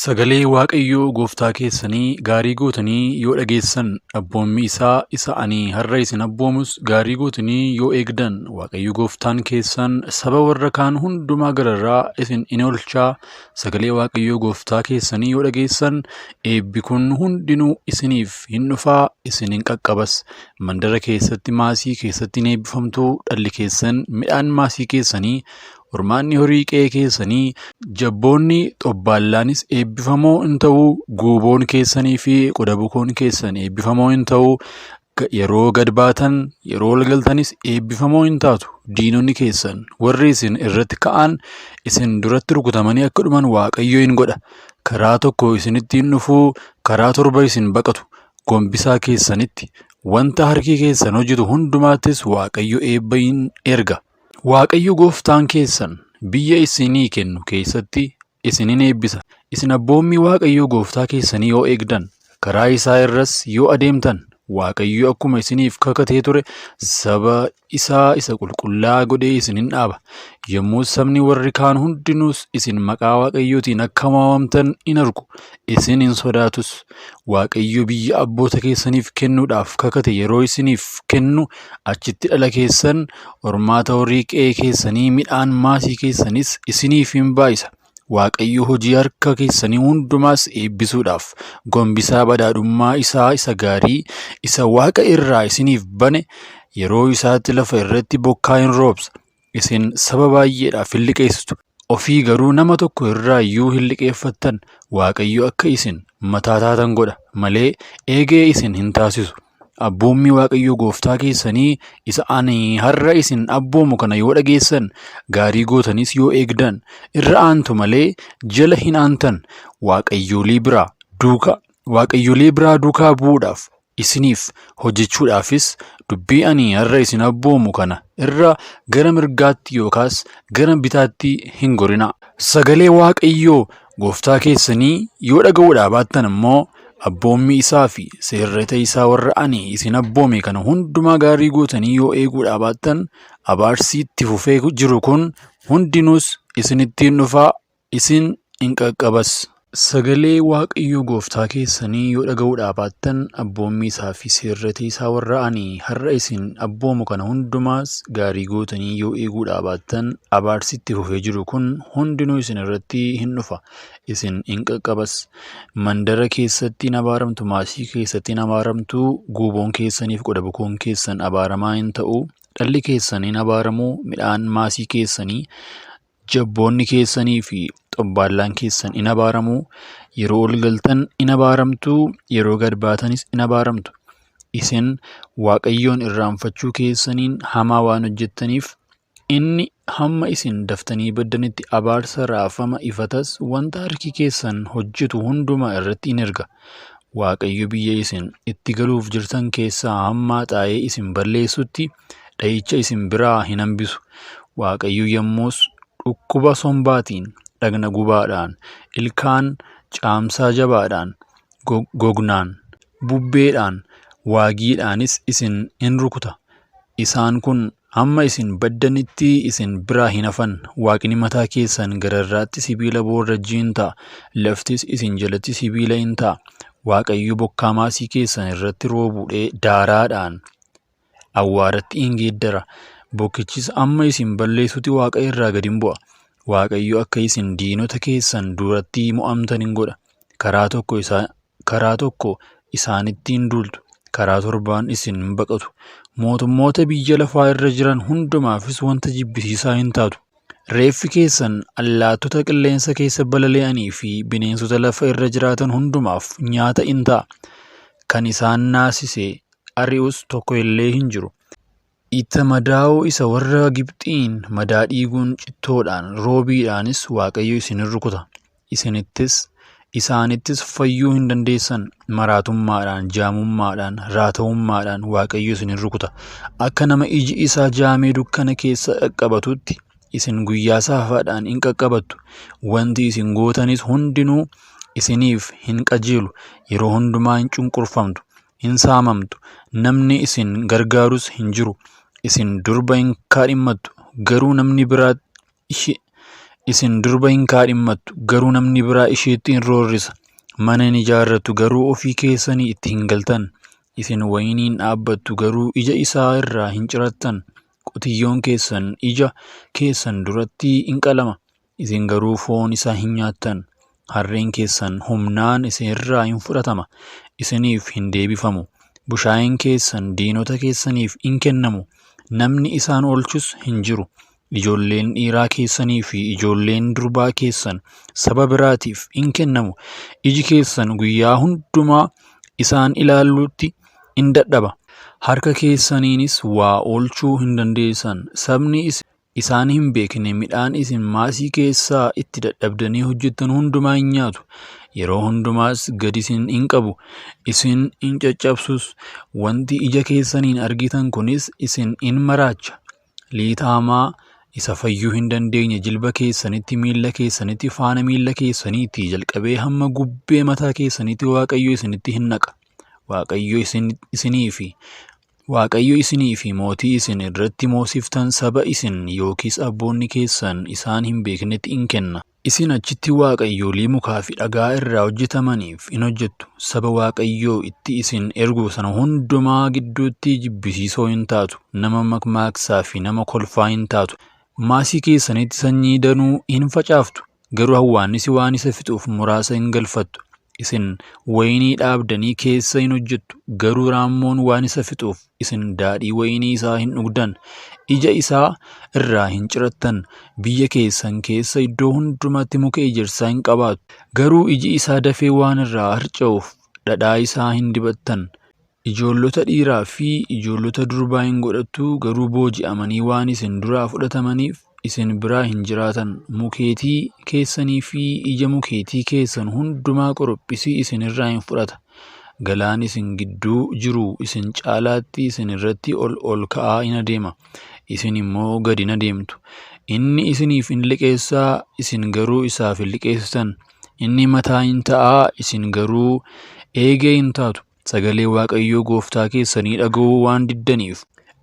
Sagalee Waaqayyoo gooftaa keessanii gaarii gootanii yoo dhageessan, abboommii isaa isa ani har'a isin abboomus gaarii gootanii yoo eegdan, Waaqayyo gooftaan keessan saba warra kaan hundumaa gararraa isin in oolchaa. Sagalee Waaqayyoo gooftaa keessanii yoo dhageessan, eebbi kun hundinuu isiniif hin dhufaa, isin hin qaqqabas. Mandara keessatti, maasii keessatti hin eebbifamtu. Dhalli keessan, midhaan maasii keessanii, hormaanni horii qe'ee keessanii, jabboonni xobbaallaanis eebbifamoo in ta'u. Guuboon keessanii fi qoda bukoon keessan eebbifamoo in ta'u. Yeroo gad baatan, yeroo ol galtanis eebbifamoo in taatu. Diinonni keessan warri isin irratti ka'an isin duratti rukutamanii akka dhuman Waaqayyo in godha. Karaa tokko isinitti hin dhufu, karaa torba isin baqatu. Gombisaa keessanitti, wanta harki keessan hojjetu hundumaattis Waaqayyo eebba in erga. Waaqayyo gooftaan keessan biyya isinii kennu keessatti isin in eebbisa. Isin abboommii Waaqayyo gooftaa keessanii yoo eegdan, karaa isaa irras yoo adeemtan, Waaqayyo akkuma isiniif kakatee ture saba isaa isa qulqullaa'aa godhee isin in dhaaba. Yommuu sabni warri kaan hundinuus isin maqaa Waaqayyootiin akka waamamtan in argu, isin hin sodaatus. Waaqayyo biyya abboota keessaniif kennuudhaaf kakate yeroo isiniif kennu, achitti dhala keessan, hormaata horii qe'ee keessanii, midhaan maasii keessanis isiniif in baay'isa. Waaqayyo hojii harka keessanii hundumaas eebbisuudhaaf gombisaa badhaadhummaa isaa isa gaarii isa waaqa irraa isiniif bane yeroo isaatti lafa irratti bokkaa in roobsa. Isin saba baay'eedhaaf hin liqeessitu. Ofii garuu nama tokko irraa iyyuu hin liqeeffattan. Waaqayyo akka isin mataa taatan godha malee eegee isin hin taasisu. Abboommii Waaqayyo gooftaa keessanii isa ani har'a isin abboomu kana yoo dhageessan, gaarii gootanis yoo eegdan, irra aantu malee jala hin aantan. Waaqayyolii biraa duukaa bu'uudhaaf, isiniif hojjechuudhaafis dubbii ani har'a isin abboomu kana irra gara mirgaatti yookaas gara bitaatti hin gorinaa. Sagalee Waaqayyoo gooftaa keessanii yoo dhaga'uudhaa baattan immoo, abboommii isaa fi seerrata isaa warra ani isin abboome kana hundumaa gaarii gootanii yoo eeguudhaa baattan, abaarsi itti fufee jiru kun hundinuus isinitti hin dhufaa, isin in qaqqabas. Sagalee Waaqayyoo gooftaa keessanii yoo dhaga'uudhaa baattan, abboommii isaa fi seerrata isaa warra ani har'a isin abboomu kana hundumaas gaarii gootanii yoo eeguudhaa baattan, abaarsi itti fufee jiru kun hundinuu isin irratti hin dhufa, isin in qaqqabas. Mandara keessatti hin abaaramtu, maasii keessatti hin abaaramtu, guuboon keessaniif qoda bukoon keessan abaaramaa hin ta'u, dhalli keessan hin abaaramu, midhaan maasii keessanii, jabboonni keessanii fi xobbaallaan keessan in abaaramu. Yeroo ol galtan in abaaramtu, yeroo gad baatanis in abaaramtu. Isin Waaqayyoon irraanfachuu keessaniin hamaa waan hojjettaniif, inni hamma isin daftanii baddanitti abaarsa, raafama, ifatas wanta harki keessan hojjetu hundumaa irratti in erga. Waaqayyo biyya isin itti galuuf jirtan keessaa hamma haxaa'ee isin balleessutti dha'icha isin biraa hin hambisu. Waaqayyo yommus dhukkuba sombaatiin, dhagna gubaadhaan, ilkaan caamsaa jabaadhaan, gognaan, bubbeedhaan, waagiidhaanis isin in rukuta. Isaan kun hamma isin baddanitti isin biraa hin hafan. Waaqni mataa keessan gararraatti sibiila boorrajjii in ta'a, laftis isin jalatti sibiila in ta'a. Waaqayyo bokkaa maasii keessan irratti roobu daaraadhaan awwaaratti in geeddara. Bokkichis hamma isin balleessutti waaqa irraa gad in bu'a. Waaqayyo akka isin diinota keessan duratti mo'amtan in godha. Karaa tokko isaanitti in duultu, karaa torbaan isin in baqatu. Mootummoota biyya lafaa irra jiran hundumaafis wanta jibbisiisaa hin taatu. Reeffi keessan allaattota qilleensa keessa balali'anii fi bineensota lafa irra jiraatan hundumaaf nyaata in ta'a. Kan isaan naasisee ari'us tokko illee hin jiru. Itta madaa'uu isa warra Gibxiin madaa dhiiguun cittoodhaan, roobiidhaanis Waaqayyo isin in rukuta. Isinittis isaanittis fayyuu hin dandeessan. Maraatummaadhaan, jaamummaadhaan, raata'ummaadhaan Waaqayyo isin in rukuta. Akka nama iji isaa jaamee dukkana keessa qaqqabatutti isin guyyaa saafaadhaan in qaqqabattu. Wanti isin gootanis hundinuu isiniif hin qajeelu. Yeroo hundumaa hin cunqurfamtu, hin saamamtu. Namni isin gargaarus hin jiru. Isin durba hin kaadhimmattu, garuu namni biraa ishee Isin durba hin kaadhimmattu, garuu namni biraa isheetti in roorrisa. Mana hin ijaarrattu, garuu ofii keessanii itti hin galtan. Isin wayinii hin dhaabbattu, garuu ija isaa irraa hin cirattan. Qotiyyoon keessan ija keessan duratti in qalama, isin garuu foon isaa hin nyaattan. Harreen keessan humnaan isin irraa hin fudhatama, isiniif hin deebifamu. Bushaayeen keessan diinota keessaniif in kennamu, namni isaan oolchus hin jiru. Ijoolleen dhiiraa keessanii fi ijoolleen durbaa keessan saba biraatiif in kennamu. Iji keessan guyyaa hundumaa isaan ilaaluutti in dadhaba. Harka keessaniinis waa oolchuu hin dandeessan. Sabni isaan hin beekne midhaan isin maasii keessaa itti dadhabdanii hojjettan hundumaa hin nyaatu. Yeroo hundumaas gad isin hin qabu, isin hin caccabsus. Wanti ija keessaniin argitan kunis isin in maraacha. Liita hamaa isa fayyuu hin dandeenye jilba keessanitti, miilla keessanitti, faana miilla keessaniitii jalqabee hamma gubbee mataa keessaniitti Waaqayyo isinitti hin naqa. Waaqayyo isinii fi Waaqayyo isinii fi mootii isin irratti moosiftan saba isin yookiis abboonni keessan isaan hin beeknetti in kenna. Isin achitti waaqayyolii mukaa fi dhagaa irraa hojjetamaniif in hojjettu. Saba Waaqayyo itti isin ergu sana hundumaa gidduutti jibbisiisoo hin taatu. Nama makmaaksaa fi nama kolfaa hin taatu. Maasii keessanitti sanyii danuu hin facaaftu. Garuu hawwaannisi waan isa fixuuf muraasa hin galfattu. Isin wayinii dhaabdanii keessa hin hojjettu, garuu raammoon waan isa fixuuf isin daadhii wayinii isaa hin dhugdan. Ija isaa irraa hin cirattan. Biyya keessan keessa iddoo hundumaatti muka ejersaa hin qabaattu. Garuu iji isaa dafee waan irraa harca'uuf dhadhaa isaa hin dibattan. Ijoollota dhiiraa fi ijoollota durbaa hin godhattu, garuu booji'amanii waan isin duraa fudhatamaniif isin biraa hin jiraatan. Mukeetii keessanii fi ija mukeetii keessan hundumaa qorophisii isin irraa hin fudhata. Galaan isin gidduu jiru isin caalaatti isin irratti ol ol ka'aa in adeema, isin immoo gad in adeemtu. Inni isiniif in liqeessaa, isin garuu isaaf hin liqeessitan. Inni mataa in ta'aa, isin garuu eegee in taatu. Sagalee Waaqayyoo gooftaa keessanii dhaga'uu waan diddaniif,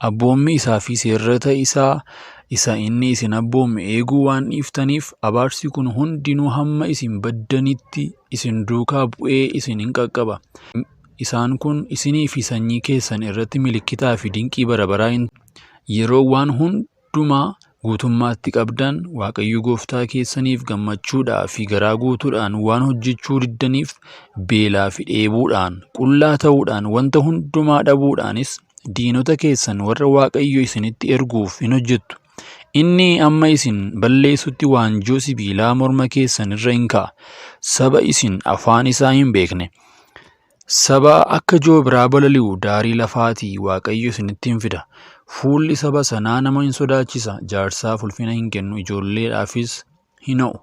abboommii isaa fi seerrata isaa isa inni isin abboome eeguu waan dhiiftaniif, abaarsi kun hundinuu hamma isin baddanitti isin duukaa bu'ee isin in qaqqaba. Isaan kun isinii fi sanyii keessan irratti milikkitaa fi dinqii bara baraa in Yeroo waan hundumaa guutummaatti qabdan Waaqayyo gooftaa keessaniif gammachuudhaa fi garaa guutuudhaan waan hojjechuu diddaniif beelaa fi dheebuudhaan, qullaa ta'uudhaan, wanta hundumaa dhabuudhaanis diinota keessan warra Waaqayyo isinitti erguuf hin hojjettu. Inni amma isin balleessutti waanjoo sibiilaa morma keessan irra in kaa'a. Saba isin afaan isaa hin beekne, Saba akka joobiraa balali'u daarii lafaatii Waaqayyo isinitti in fida. Fuulli saba sanaa nama in sodaachisa, jaarsaaf ulfina hin kennu, ijoolleedhaafis hin ho'u.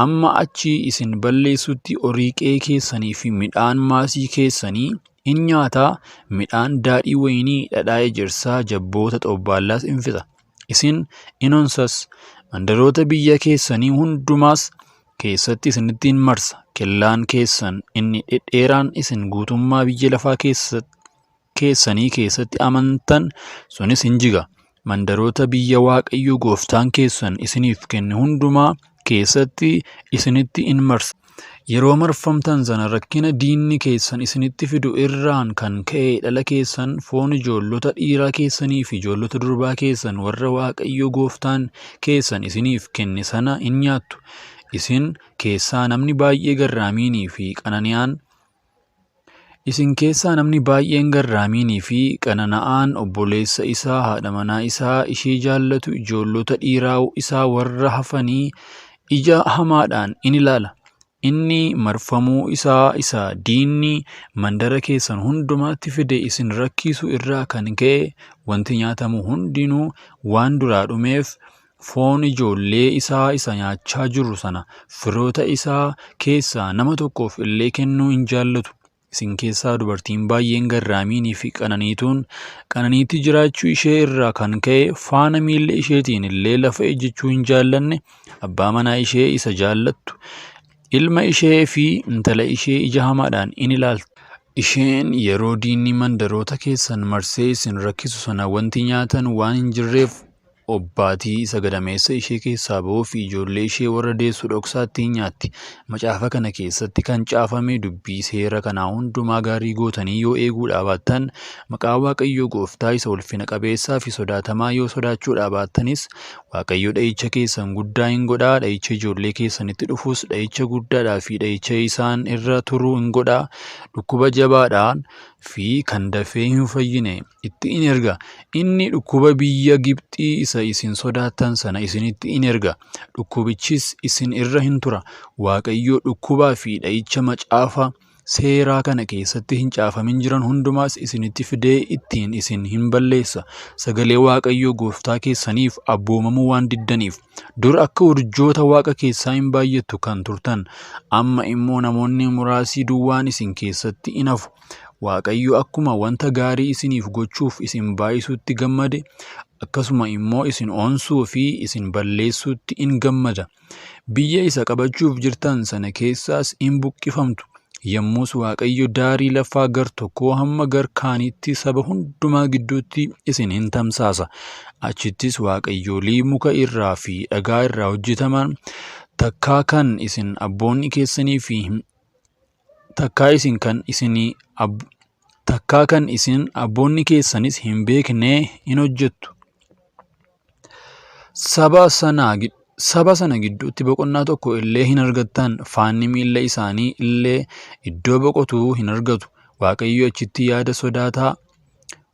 Amma achi isin balleessutti horii qe'ee keessanii fi midhaan maasii keessanii in nyaata, midhaan daadhii wayinii, dhadhaa ejersaa, jabboota xobbaallaas in fixa. Isin in onsas, mandaroota biyya keessanii hundumaas keessatti isinitti in marsa. Kellaan keessan inni dhedheeraan isin guutummaa biyya lafaa keessanii keessatti amantan sunis in jiga. Mandaroota biyya Waaqayyo gooftaan keessan isiniif kenne hundumaa keessatti isinitti in marsa. Yeroo marfamtan sana rakkina diinni keessan isinitti fidu irraan kan ka'e dhala keessan, foon ijoollota dhiiraa keessanii fi ijoollota durbaa keessan warra Waaqayyo gooftaan keessan isiniif kenne sana in nyaattu. Isin keessaa namni baay'ee garraamiinii fi qanani'aan Isin keessaa namni baay'een garraamiinii fi qanana'aan obboleessa isaa, haadha manaa isaa ishee jaallatu, ijoollota dhiiraa isaa warra hafanii ija hamaadhaan in ilaala. Inni marfamuu isaa isa diinni mandara keessan hundumaatti fide isin rakkisu irraa kan ka'e wanti nyaatamu hundinuu waan duraa dhumeef foon ijoollee isaa isa nyaachaa jiru sana firoota isaa keessaa nama tokkoof illee kennuu hin jaallatu. Isin keessaa dubartiin baay'een garraamiinii fi qananiituun qananiitti jiraachuu ishee irraa kan ka'e faana miilla isheetiin illee lafa ejjechuu hin jaallanne abbaa manaa ishee isa jaallattu ilma ishee fi intala ishee ija hamaadhaan in ilaalti. Isheen yeroo diinni mandaroota keessan marsee isin rakkisu sana wanti nyaatan waan hin jirreef Obbaatii isa gadameessa ishee keessaa ba'uu fi ijoollee ishee warra deessu dhoksaatti hin nyaatti. Macaafa kana keessatti kan caafame dubbii seera kanaa hundumaa gaarii gootanii yoo eeguudhaa baattan, maqaa Waaqayyoo gooftaa isa ulfina qabeessaa fi sodaatamaa yoo sodaachuudhaa baattanis, Waaqayyo dha'icha keessan guddaa hin godhaa, dha'icha ijoollee keessanitti dhufus dha'icha guddaadhaa fi dha'icha isaan irra turu hin godhaa, dhukkuba jabaadhaan fi kan dafee hin fayyine itti in erga. Inni dhukkuba biyya Gibxii isa isin sodaattan sana isinitti in erga. Dhukkubichis isin irra hin tura. Waaqayyo dhukkubaa fi dha'icha macaafa seeraa kana keessatti hin caafamin jiran hundumaas isinitti fidee ittiin isin hin balleessa. Sagalee Waaqayyo gooftaa keessaniif abboomamuu waan diddaniif. Dur akka urjoota waaqa keessaa hin baay'attu kan turtan, amma immoo namoonni muraasii duwwaan isin keessatti in hafu. Waaqayyo akkuma wanta gaarii isiniif gochuuf isin baay'isuutti gammade, akkasuma immoo isin onsuu fi isin balleessuutti in gammada. Biyya isa qabachuuf jirtan sana keessaas in buqqifamtu. Yommus Waaqayyo daarii lafaa gar tokkoo hamma gar kaaniitti saba hundumaa gidduutti isin hin tamsaasa. Achittis waaqayyolii muka irraa fi dhagaa irraa hojjetaman takkaa kan isin abboonni keessanii fi takkaa isin kan isinii takkaa kan isin abboonni keessanis hin beekne in hojjettu. Saba sana gidduutti boqonnaa tokko illee hin argattan, faanni miilla isaanii illee iddoo boqotu hin argatu. Waaqayyo achitti yaada sodaataa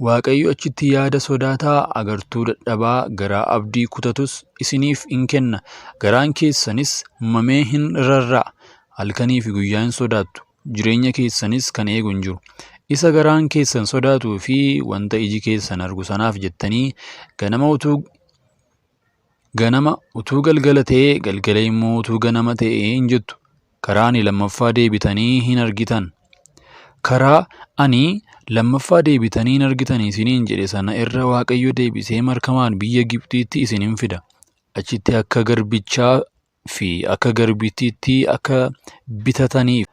Waaqayyo achitti yaada sodaataa agartuu dadhabaa garaa abdii kutatus isiniif in kenna. Garaan keessanis mamee hin rarra'a. Halkanii fi guyyaa hin sodaattu. Jireenya keessanis kan eegu hin jiru. Isa garaan keessan sodaatuu fi wanta iji keessan argu sanaaf jettanii ganama utuu galgala ta'ee, galgala immoo utuu ganama ta'ee hin jettu. Karaa ani lammaffaa deebitanii hin argitan. Karaa ani lammaffaa deebitanii hin argitan isiniin jedhe sana irra Waaqayyo deebisee markamaan biyya Gibxiitti isin hin fida. Achitti akka garbichaa fi akka garbittiitti akka bitataniif.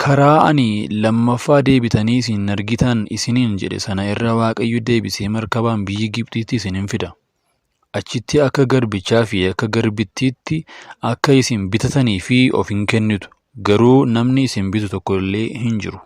Karaa ani lammaffaa deebitanii isin hin argitan isiniin jedhe sana irra Waaqayyo deebisee markabaan biyya Gibxiitti isin hin fida. Achitti akka garbichaa fi akka garbittiitti akka isin bitatanii fi of hin kennitu. Garuu namni isin bitu tokko illee hin jiru.